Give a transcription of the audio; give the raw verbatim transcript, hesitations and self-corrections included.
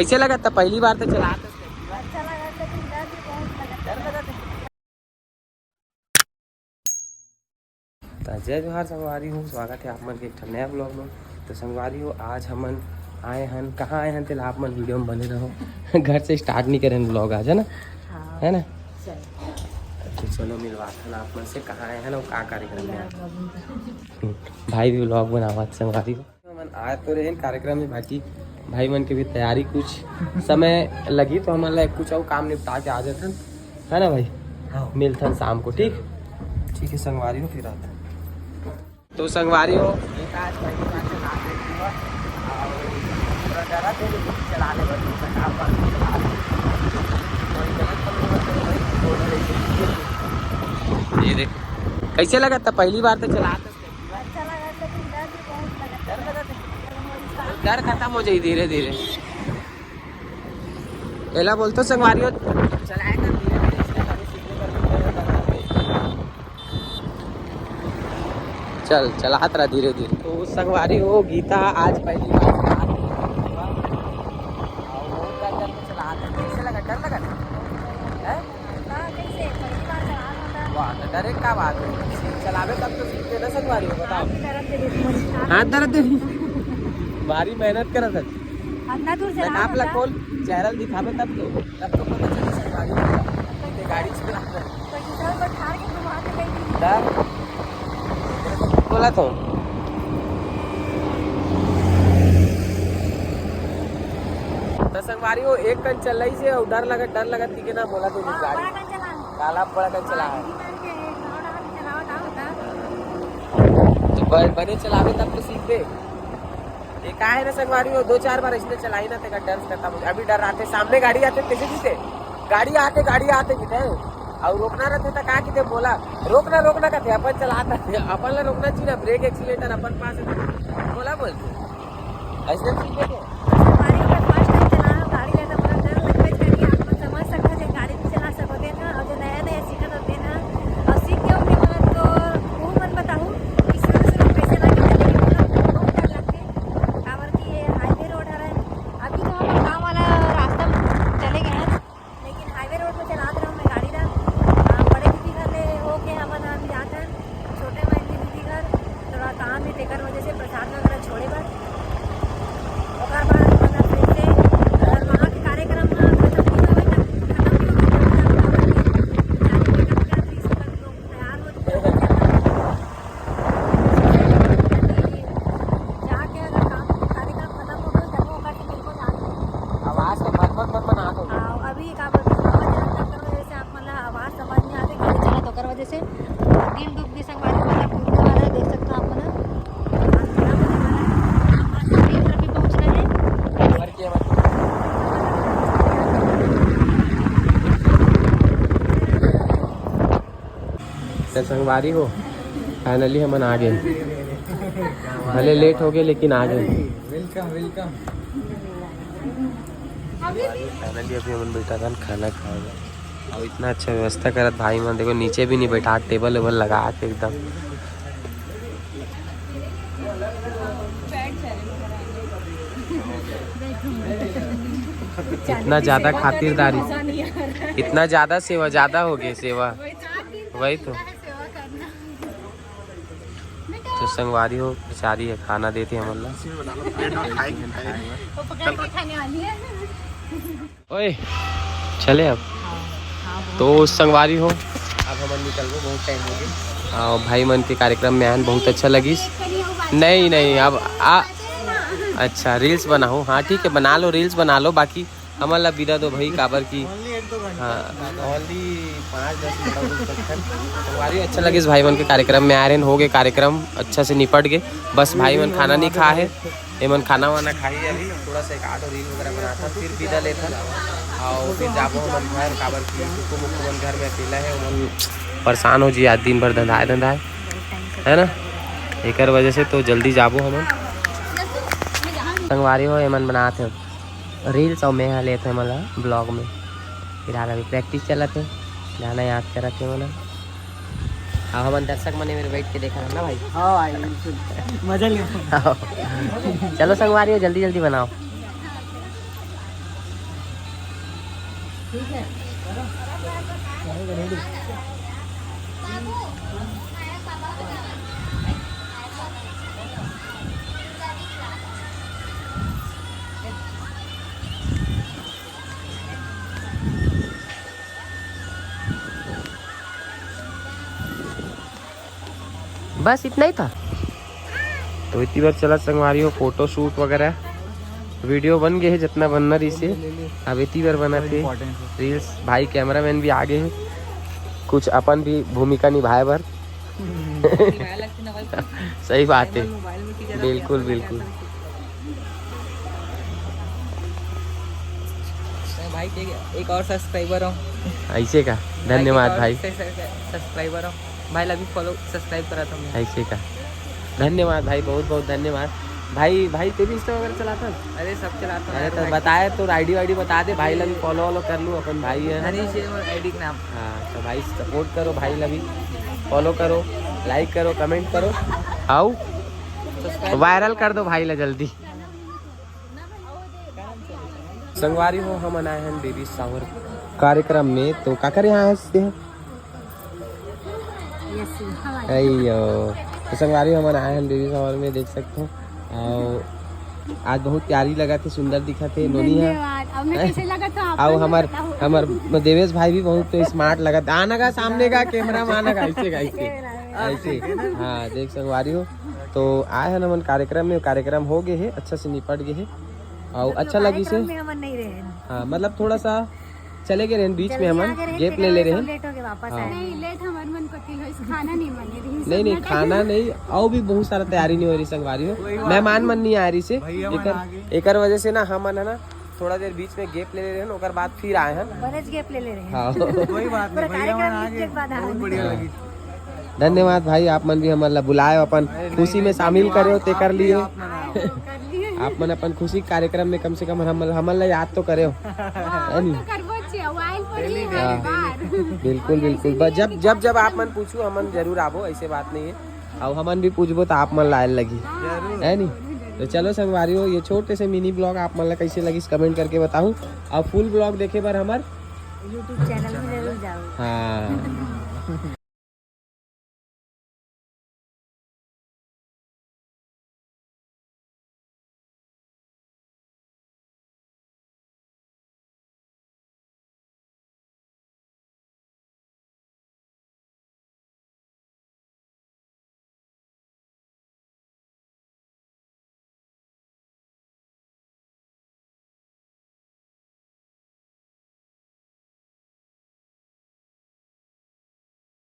कैसे लगा था? पहली बार तो चला। अच्छा लगा, लेकिन डर भी बहुत लगा। डर लगा था। तो जय जोहार संगवारी हो, स्वागत है आप मन के एक ठन नया ब्लॉग में। तो संगवारी हो, आज हमन आए हन, कहाँ आए हन, तेला आप मन वीडियो में बने रहो। घर से स्टार्ट नहीं करे ब्लॉग आज, है ना? हाँ। है ना? चलो। तो चलो मिलवाथन आप मन से, कहाँ आए हन और का कार्यक्रम में आए हन। भाई भी ब्लॉग बनावत संगवारी हो। हमन आए तो रहेन कार्यक्रम में, बाकी भाई मन के भी तैयारी, कुछ समय लगी तो हमन ला कुछ और काम निपटा के आ जाथन, है ना भाई? हाँ। मिलथन शाम को, ठीक? ठीक है संगवारी हो, फिर आथन। तो संगवारी हो, ये का आज पहली बार चला रहे हैं, और थोड़ा डरा थे, लेकिन चला ले बस, फटाफट चला ले। कोई गलत तो नहीं होता भाई, बोल रहे थे। ये देख, कैसे लगा था? पहली बार तो चला था। अच्छा लगा, लेकिन डर भी बहुत लगा। डर लगा था? डर खत्म हो जाई धीरे धीरे। एला बोलतो संगवारी हो, चलाए कर धीरे धीरे, इसलिए कभी सीखने पर भी कोई डर नहीं। चल, चलात रहा धीरे धीरे। तो संगवारी हो, गीता आज पहली बार चला रही है। और बहुत डर डर के चला रही है। कैसे लगा? डर लगा था? हैं? हाँ, कैसे? पहली बार चला रहा था। वाह, तो डरे का बात है? चलावे तब तो सीखते ना संगवारी हो, बताओ। हाथ दर्द दे रही थी। हाथ दर्द दे रही। भारी मेहनत करा था। इतना दूर से नकाब ला खोल, चेहरा दिखावे तब तो, तब तो पता चली सरकारी वाला। ये गाड़ी चला रहा है। तो किसान को ठार के घुमा के गई थी। डर। बोला तो। तो संगवारी हो, एक कन चल रही से और डर लगत, डर लगत की के ना बोला तो हाँ, गाड़ी। बड़ा कन चला। काला बड़ा कन चला है। हाँ, यही करके एक घाव डाल के चलाओ ना होता। तो ब-, बने चलावे तब तो सीखबे। ये का है ना संगवारी हो, दो चार बार इसने चलाई ना, तेरा डर खत्म हो। अभी डर आते, सामने गाड़ी आते, कैसे जीते? गाड़ी आते, गाड़ी आते जीते हैं। और रोकना रहते तो का किते बोला, "रोकना, रोकना" कहते, अपन चलाता है, अपन ला रोकना चाहिए ना, ब्रेक एक्सीलेटर अपन पास है, बोला बोलते। ऐसे ठीक है क्या? हमारे ऊपर फर्स्ट टाइम चला है गाड़ी, लेकिन थोड़ा डर लगबे करी। आप मन समझ सकते हैं, गाड़ी भी चला सकोगे ना, और जो नया नया सीखत होते ना, और सीख के उनके बाद तो वो मन बताऊँ कि शुरू शुरू में कैसे लगे, लेकिन थोड़ा बहुत डर लगते, काबर कि ये हाईवे रोड हरे। अभी तो हम गाँव वाला रास्ता में चले गए हैं, लेकिन हाईवे रोड में चलात रहूँ मैं गाड़ी ला। आ, बड़े दीदी घर ले होके हमन अभी जात हन छोटे बहन के दीदी घर, थोड़ा काम है, तेकर वजह से प्रसाद वगैरह छोड़े बर। ओकर बाद मतलब फिर से अगर वहाँ के कार्यक्रम ना खत्म नहीं होवे, तब खत्म नहीं होवे, तब जाने के तब क्या, तो इस पर लोग तैयार हो चुके हैं। जाके अगर काम, कार्यक्रम खत्म हो गया, तब वो करके बिल्कुल जाने। आवाज तो मत, मत, मत, मत, आ तो। हाँ, अभी का बोलते हैं, आवाज है ना, तब वजह से आप मतलब आवाज समझ नहीं आती, गाड़ी चला तो ओकर वजह से। दिन डूब के संगवारी, मतलब डूबने वाला है, देख सकते हो आप मन। और थोड़ा बहुत हमारा, हमारा सभी तरफ भी पहुँचना है। तो संगवारी हो, फाइनली हमन आ गए। भले लेट हो गए, लेकिन आ गए। Welcome, welcome. फाइनली अभी हमन बैठा था खाना खाए बर। और इतना अच्छा व्यवस्था करत भाई मन, देखो नीचे भी नहीं बैठा, टेबल वेबल लगा के एकदम। इतना ज्यादा खातिरदारी, इतना ज्यादा सेवा, ज्यादा हो गई सेवा। वही तो। तो संगवारी हो, बेचारी है, खाना देती है मतलब। वो पकड़ के खाने वाली है। ओए, चले अब। तो संगवारी हो, अब हमन निकलबो, बहुत टाइम हो गया। और भाई मन के कार्यक्रम में आयन, बहुत अच्छा लगिस। नहीं, नहीं, अब आ, अच्छा, रील्स बनाओ। हाँ, ठीक है, बना लो, रील्स बना लो, बाकी हमन ला बिदा दो भाई, काबर की। हाँ, ओनली पाँच दस मिनट और रुक सकथन। संगवारी हो, अच्छा लगिस भाई मन के कार्यक्रम में आए रहेन, हो गए कार्यक्रम, अच्छा से निपट गए। बस भाई मन खाना नहीं खा है, एमन खाना वाना खाही अभी, थोड़ा सा एक आध रील वगैरह बनाथन, फिर बिदा लेथन और फिर जाबो हमन घर, काबर कि कुकु मुकु मन घर में अकेला है, ओमन परेशान हो जी आज दिन भर धंधाए धंधाए, है ना, एकर वजह से तो जल्दी जाबो हमन। संगवारी हो, एमन बनात हे रील्स और मैं लेत हे एमन ला ब्लॉग में। फिलहाल अभी प्रैक्टिस चलत हे, गाना याद करत हे एमन। अब हमन दर्शक मन मेरे बैठ के देखा ना भाई। हाँ भाई, बिल्कुल। मजा ले। चलो संगवारी हो, जल्दी जल्दी बनाओ। बस इतना ही था। तो इतनी बार चला संगवारी हो, फोटो शूट वगैरह, वीडियो बन गए है जितना बनना रही से। अब इतनी बार बना थे रील्स, भाई कैमरामैन भी आ गए हैं, कुछ अपन भी भूमिका निभाए बर। सही बात है, बिल्कुल बिल्कुल। भाई के एक और सब्सक्राइबर हो। ऐसे का? धन्यवाद भाई। सब्सक्राइबर हो भाई, ला भी फॉलो सब्सक्राइब करा था मैं। ऐसे का? धन्यवाद भाई, बहुत बहुत धन्यवाद। भाई, भाई ते भी इंस्टा वगैरह चलाता है? अरे सब चलाता हूँ अरे यार तो भाई। बताए तो आईडी वाईडी बता दे भाई, ला भी फॉलो वॉलो कर लूँ, अपन भाई है। हनीश है आईडी का नाम। हाँ तो भाई सपोर्ट करो भाई, ला भी फॉलो करो, लाइक करो, कमेंट करो, आओ सब्सक्राइब वायरल कर दो भाई ला जल्दी। संगवारी हो, हमन आए हैं बेबी शावर कार्यक्रम में, तो काकर यहाँ आए हस? अयो, तो संगवारी हो, हमन आए हैं बेबी शावर में, देख सकते हो। और आज बहुत प्यारी लगा थे, सुंदर दिखा थे नोनी है। धन्यवाद। अब मैं कैसे लगा था आप अउ लोग हमर बताओ। हमर देवेश भाई भी बहुत स्मार्ट लगा था। आना का सामने का कैमरा में आना का ऐसे का ऐसे। कैमरा में। ऐसे। हाँ देख संगवारी हो, तो आए हैं हमन कार्यक्रम में, कार्यक्रम हो गए है, अच्छा से निपट गए है और तो अच्छा लगी से। कार्यक्रम में हमन नहीं रहे हैं। हाँ मतलब थोड़ा सा चले गए रहन बीच में, जल्दी हमन आ गए रहे, गैप तेकर ले ले वजह से रहन। हम लेट हो गए वापस हाँ। आए। नहीं, लेट हमर मन कोती होइस, खाना नहीं बने रही, नहीं नहीं, खाना नहीं, और भी बहुत सारा तैयारी नहीं हो रही संगवारी हो, मेहमान मन नहीं आ रही से। भैया मन एकर आ गए। एकर वजह से ना हमन है ना थोड़ा देर बीच में गैप ले ले रहन, ओकर बाद फिर आए हैं। बड़े गैप ले ले रहे हैं। हाँ। कोई बात नहीं, पूरा भैया मन कार्यक्रम आ निपटे गए, के बाद बहुत आए। बढ़िया हाँ। लगी। धन्यवाद भाई, आप मन भी हमन ला बुलाए, अपन खुशी में शामिल करे हो, तेकर लिए। आप मन आओ। आप मन अपन खुशी के कार्यक्रम में कम से कम हमन हमन ला याद तो करे हो, है नी? तो करबो छे, वाइल पर ही डेली, है हाँ। बार। बिल्कुल बिल्कुल, बस जब जब जब आप मन पूछू, हमन जरूर आबो, ऐसे बात नहीं है। अब हमन भी पूछबो तो आप मन ला आए लगी, हाँ। है नी? तो चलो संगवारी हो, ये छोटे से मिनी ब्लॉग आप मन ला कैसे लगिस कमेंट करके बताहू। और फुल ब्लॉग देखे बर हमर YouTube चैनल में जरूर जाओ। हाँ।